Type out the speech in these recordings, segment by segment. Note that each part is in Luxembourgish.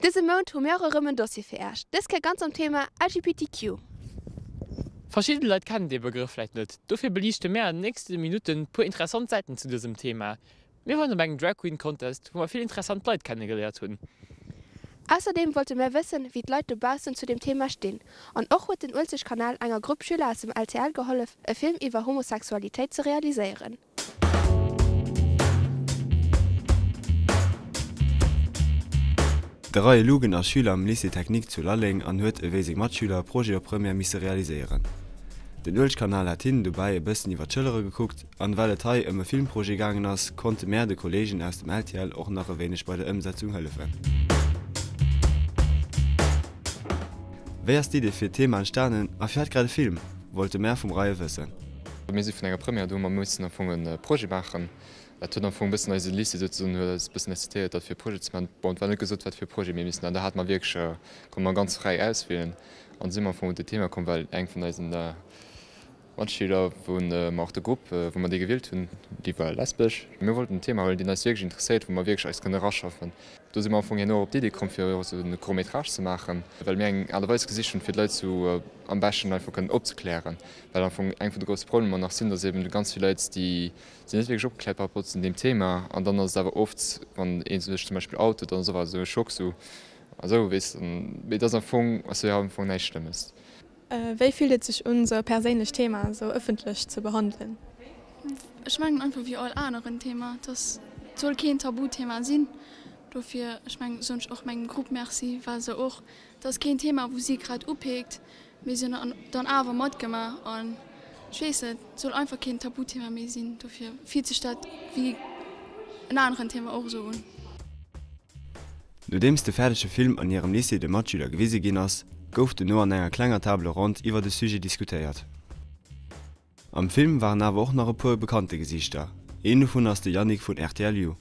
Dëse Mount hu mir och erëm en Dossier fir Äech, dës Kéier ganz am Thema LGBTQ. Verschidde Leit kennen dee Begrëff vläit net, dofir beliichte mär an den nächste Minutten puer interessant Säiten zu dësem Thema. Mir waren op engem Drag Queen Contest, wou mer vill interessant Leit kennegeléiert hunn. Ausserdeem wollte mär wëssen, wéi d'Leit dobaussen zu dem Thema stinn. An och huet den Uelzechtkanal enger Grupp Schüler aus dem LCL gehollef, e Film iwwer Homosexualitéit ze realiséieren. De Raye Lugen ass Schüler am Lycée Technique zu Lalleng an huet ewéi seng Matschüler e Projet op Première misse realiséieren. Den Uelzechtkanal hat hinnen dobäi e bëssen iwwer d'Schëllere gekuckt an well et hei ëm e Filmprojet gaangen ass, konnte mär de Kollegen aus dem LTL och nach e wéineg bei der Ëmsetzung hëllefen. Wéi ass d'Idee fir d'Thema entstanen a firwat grad e Film, wollte mär vum Raye wëssen. Mir si vun enger Première, do hu mer mussen am Fong e Projet maachen. Dat huet am Fong e bëssen eise Lycée souzesoen huet eis e bëssen incitéiert, dat fir e Projet ze maachen. Bon, et war net gesot, wat fir e Projet mir missen an da hate mer wierklech, konnte mer ganz fräi auswielen an si mer am Fong op dat Thema komm, well eng vun eisen Matschüler, wou mer och de Grupp, wou mer déi gewielt hunn, déi war lesbesch. Mir wollten en Thema huelen, deen eis wierklech interesséiert, wou mer wierklech eis kënne eraschaffen. Do si mer am Fong herno och op d'Idee komm, fir och esou e Court-métrage ze maachen, well mir eng Aart a Weis gesicht hunn, fir d'Leit sou am beschten einfach kënnen opzeklären. Well am Fong eng vun de grousse Problemer nach sinn, dass eben ganz vill Leit, déi sinn net wierklech opgekläert par rapport zu deem Thema. An dann ass et awer oft, wann ee sech zum Beispill outet, dann ass och esou e Schock, sou, ah sou, weess de. Mee et ass am Fong, ass jo am Fong näischt Schlëmmes. Wéi fillt et sech un, sou e perséinlecht Thema sou ëffentlech ze behandelen? Ech mengen einfach wéi all aneren Thema, dass et soll keen Tabuthema sinn. Dofir, ech mengen, soen ech och mengem Grupp Merci, well se och, et ass keen Thema wou si grad upeekt, mee si hunn dann awer matgemaach an ech weess net, et soll einfach keen Tabuthema méi sinn. Dofir fillt sech dat wéi en aneren Thema och esou un. Nodeems de fäerdege Film an hirem Lycée de Matschüler gewise ginn ass, gouf dono an enger klenger Table ronde iwwer de Sujet diskutéiert. Am Film waren awer och nach e puer bekannte Gesiichter, een dovun ass de Yannick vun rtl You.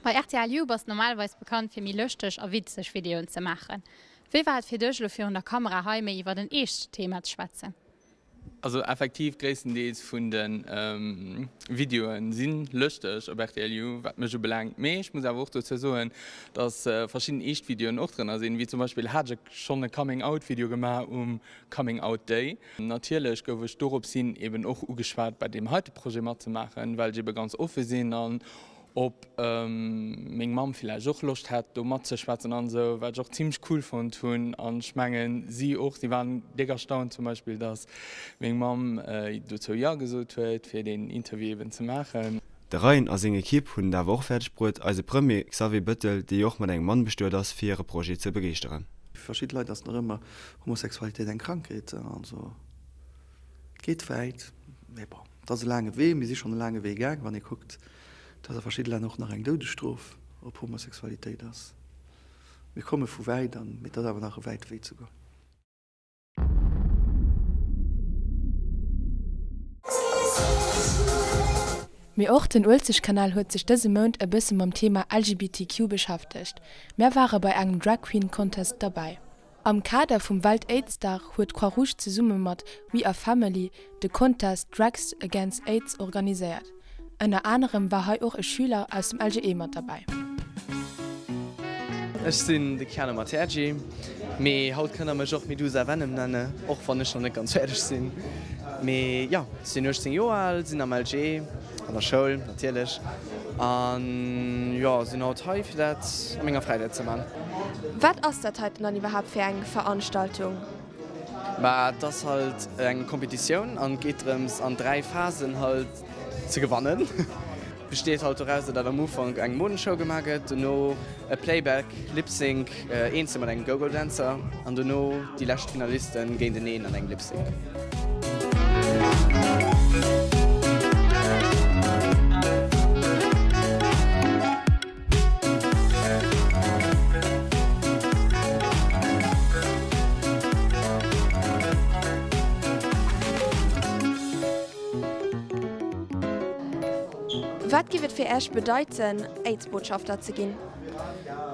Bei rtl You bass normalerweis bekannt fir méi lëschteg a witzeg Videoen ze maachen. Wéi war et fir dech elo virun der Kamera hei méi iwwert en eescht Thema ze schwätzen? Also effektiv gréisstendeels vun de Videoen si lëschteg op rtl You, wat mech ubelaangt. Mee ech muss awer och dozou soen, dass verschidden eescht Videoen och drënner sinn, wéi zum Beispill hat ech schonn e Coming Out Video gemaach um Coming Out Day. Natierlech gouf ech dorops hin eben och ugeschwat bei deem heite Projet matzemaachen, well ech ebe ganz offe sinn an ob meng Mamm villäicht och Loscht hätt do matzeschwätzen an esou, wat ech och zimmlech cool fonnt hunn an ech mengen si och. Si waren déck erstaunt zum Beispill, dass meng Mamm dozou Jo gesot huet fir deen Interview eben ze maachen. De Ryan a seng Ekipp hunn et awer och fäerdeg bruet, eise Premier Xavier Bëttel, dee jo och mat engem Mann bestuet ass, fir hire Projet ze begeeschteren. Fir verschidde Leit ass nach ëmmer Homosexualitéit eng Krankheet. Also et geet wäit, mee bon, et ass e laange Wee. Mir si schonn e laange Wee gaang, wann ee kuckt, dass a verschidde Länner och nach eng Doudesstrof op Homosexualitéit ass. Mir komme vu wäit an, mee et ass awer nach e wäite Wee ze goen. Mee och den Uelzechtkanal huet sech dëse Mount e bësse mam Thema LGBTQ beschäftegt. Mär ware bei engem Drag Queen Contest derbäi. Am Kader vum Welt-Aids-Dag huet d'Croix Rouge zesumme mat We Are Family de Contest Drags Against Aids organiséiert. Ënner anerem war hei och e Schüler aus dem LGE mat derbäi. Ech sinn de Keanu Matergi, mee haut kënnt der mech och Medusa Venom nenne, och wann ech nach net ganz fäerdeg sinn. Mee jo, ech sinn 18 Joer al, sinn am LG, an der Schoul natierlech, an jo, sinn haut hei fir dat a menger Fräizäit ze man. Wat ass dat heiten dann iwwerhaapt fir eng Veranstaltung? Ma et ass halt eng Competitioun an et geet drëms an 3 Phasen halt ze gewannen. Besteet halt doraus dat am Ufank eng Modenshow gemaach gëtt, dono e Playback, Lip-Sync, eenzel mat engem Go-Go Dancer an dono déi lescht Finalisten géinteneen an engem Lip-Sync. Wat giff et fir Äech bedeiten, Aids-Botschafter ze ginn?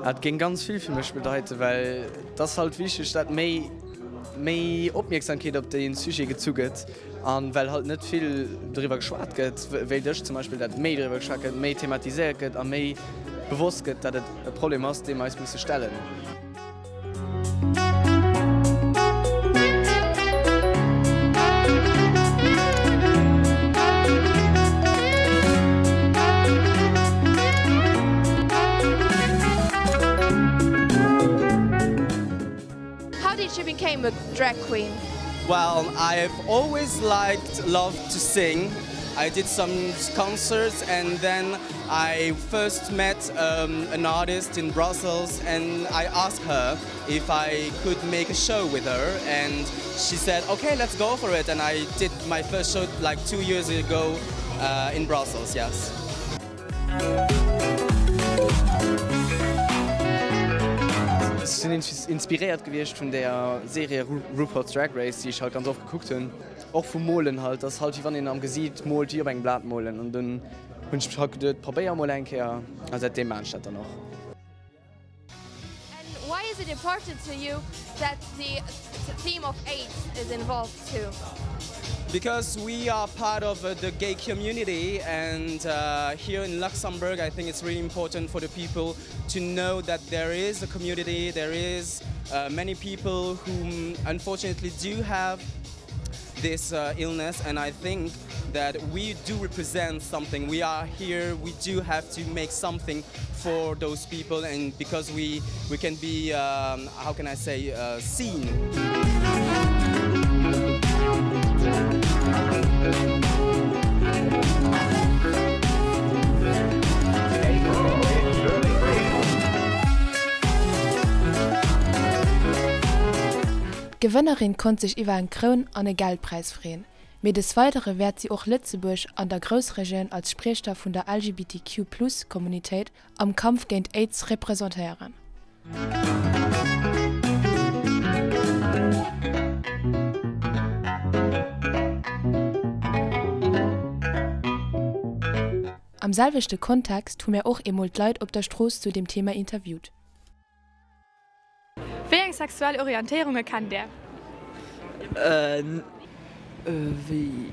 Et géing ganz vill fir mech bedeiten, well et ass halt wichteg, dat méi méi Opmierksamkeet op dee Sujet gezu gëtt an well halt net vill doriwwer geschwat gëtt, wéilt ech zum Beispill, dat méi doriwwer geschwat gëtt, méi thematiséiert gëtt a méi. bewosst gëtt, datt et e Problem ass, deem mer eis musse stellen. How did you became a drag queen? Well, I've always liked loved to sing. I did some concerts and then I first met um, an artist in Brussels and I asked her if I could make a show with her and she said, okay, let's go for it. And I did my first show like two years ago uh, in Brussels, yes. Ech sinn inspiréiert gewiescht vun der Serie RuPaul's Drag Race, déi ech halt ganz oft gekuckt hunn. Och vum Molen halt, dat ass halt wéi wann een am Gesiit moolt, wéi op engem Blat molen. An dunn hunn ech mech halt geduet, probéier mol eng Kéier a säitdeem maachen ech dat dann och. And why is it important to you that the theme of AIDS is involved too? Because we are part of uh, the gay community and uh, here in Luxembourg I think it's really important for the people to know that there is a community, there is uh, many people who unfortunately do have this uh, illness and I think that we do represent something. We are here, we do have to make something for those people and because we, we can be, um, how can I say, uh, seen. D'Gewënnerin konnt sech iwwer eng Kroun an e Geldpräis freeën, mee des Weidere wäert si och Lëtzebuerg an der Groussregioun als Spriechter vun der LGBTQ-Plus-Communitéit am Kampf géint Aids representéieren. Am selwechte Kontext hu mär och eemol d'Leit op der Strooss zu deem Thema interviewt. Wéi eng sexuell Orientéierunge kennt Där? Wéi?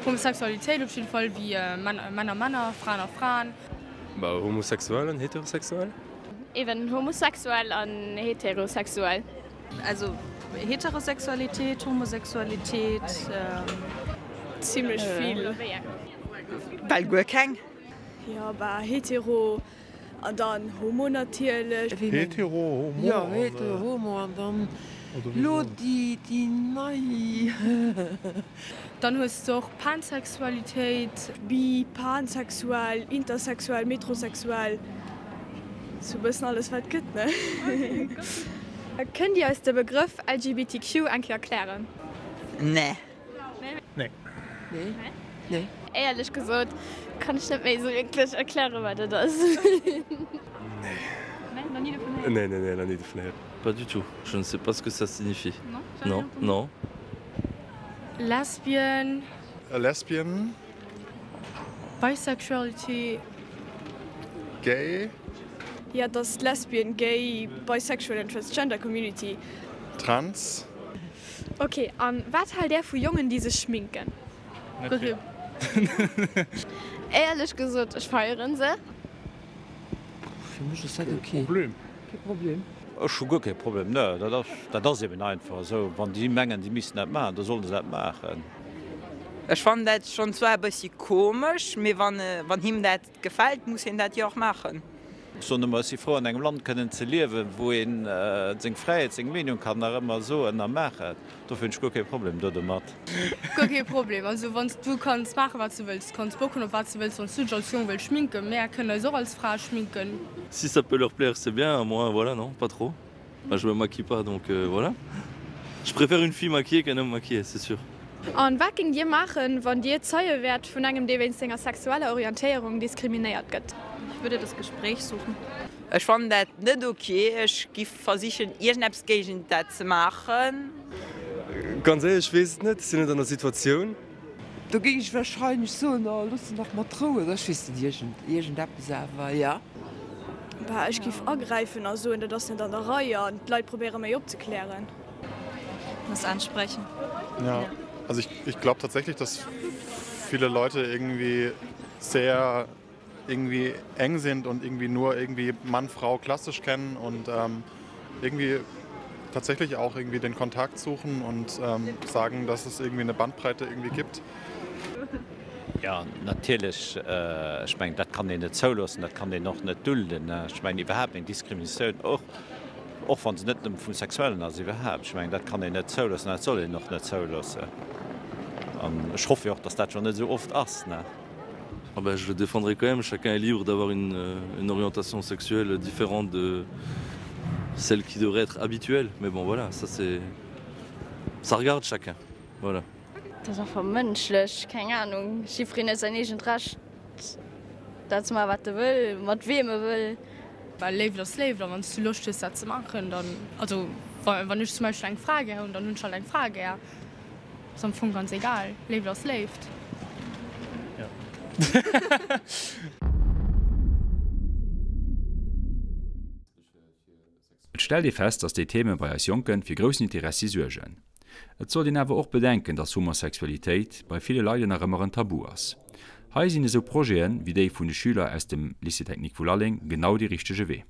Homosexualitéit op jidde Fall, wéi Männer Männer, Fraen a Fraen. Homosexuell an heterosexuell. Eben homosexuell an heterosexuell. Also Heterosexualitéit, Homosexualitéit. Zimlech vill. Bal guer keng. Jo bah hetero an dann homo natierlech. Hetero, homo. Jo hetero, homo an dann lo déi nei. Dann hues de och Pansexualitéit. Bi, pansexuell, intersexuell, metrosexuell, sou bëssen alles wat et gëtt ne. Kënnt Dir eis de Begrëff LGBTQ eng Kéier erklären? Nee. Nee. Nee. Éierlech gesot kann ech net méi esou wierklech erklären wat et ass. Nee. Nee, nee, nee, nach ni dovun héieren. Pas du tout, je ne sais pas ce que ça signifie. Non, non. Lesbien. A lesbian. Bisexuality. Gay. Jo, et ass d'Lesbian, Gay, Bisexual and Transgender Community. Trans. Ok, an wat haalt där vu Jongen déi sech schminken? Net vill. Éierlech gesot, ech feieren se. Fir mech ass dat ok. Problem. Kee Problem. Ech hu guer kee Problem, ne, dat ass, dat ass eben einfach esou. Wann déi mengen, déi missten dat maachen, da solle se dat maachen. Ech fannen dat schonn zwar e bëssi komesch, mee wann, wann him dat gefält, muss hien dat jo och maachen. Ech soen ëmmer, ech si frou an engem Land kënnen ze liewen, wou een seng Fräiheet, seng Meenung kann nach ëmmer soen a maachen. Dofir hunn ech guer kee Problem dodomat. Guer kee Problem. Also wann s du kanns maachen wat s du wëlls, kanns Bock hunn op wat s du wëlls, wann s du dech als Jong wëlls schminken, mär kënnen eis och als Fra schminken. Si ça peut leur plaire c'est bien, moi voilà non pas trop, enfin je me maquille pas donc voilà, je préfère une fille maquillée qu'un homme maquillé c'est sûr. An wat géingt Dir maachen, wann Dir Zeie wäert vun engem, dee wéinst senger sexueller Orientéierung diskriminéiert gëtt? Ich würde das Gespräch suchen. Ech fannen dat net ok. Ech giff versichen iergendeppes géigent dat ze maachen. Ganz éierlech, ech weess et net, ech sinn net an der Situatioun. Do géing ech wahrscheinlech soen, oh looss en dach mat Rou oder ech weess net, iergend iergendeppes awer, jo. Bah, ech giff agräifen a soen, dat ass net an der Rei an d'Leit probéiere méi opzeklären. Das ansprechen. Ja. Also ich, ich glaube tatsächlich, dass viele Leute irgendwie sehr irgendwie eng sind und irgendwie nur irgendwie Mann Frau klassisch kennen und ähm, irgendwie tatsächlich auch irgendwie den Kontakt suchen und ähm, sagen, dass es irgendwie eine Bandbreite irgendwie gibt. Jo, natierlech, ech mengen, dat kann een net zouloossen, dat kann een och net dulden. Ech mengen iwwerhaapt eng Diskriminatioun, och, och wa se net nëmme vum Sexuellen ass, iwwerhaapt, ech mengen, dat kann een net zouloossen, dat soll een och net zouloossen. An ech hoffe jo och, datt dat jo net esou oft ass, ne? Ah ben, je le défendrai quand même, chacun est libre d'avoir une, une orientation sexuelle différente de celle qui devrait être habituelle, mais bon voilà, ça c'est ça regarde chacun, voilà. Dat ass einfach mënschlech, keng Ahnung. Jiffreen huet säin eegent Recht dat ze maachen wat e wëll, mat weem e wëll. Well Léift ass Léift a wann s du Loscht hues dat ze maachen, dann, also wann ech zum Beispill eng Fra gär hunn, dann hunn ech halt eng Fra gär. Ass am Fong ganz egal, Léift ass Léift. Et stellt ee fest, dass déi Theme bei eis Jonken fir groussen Interessi suergen. Et sollt een awer och bedenken, dass Homosexualitéit bei ville Leide nach ëmmer en Tabu ass. Hei sinn esou Projeten, wéi déi vun de Schüler aus dem Lycée Technique vu Lalleng genau dee richtege Wee.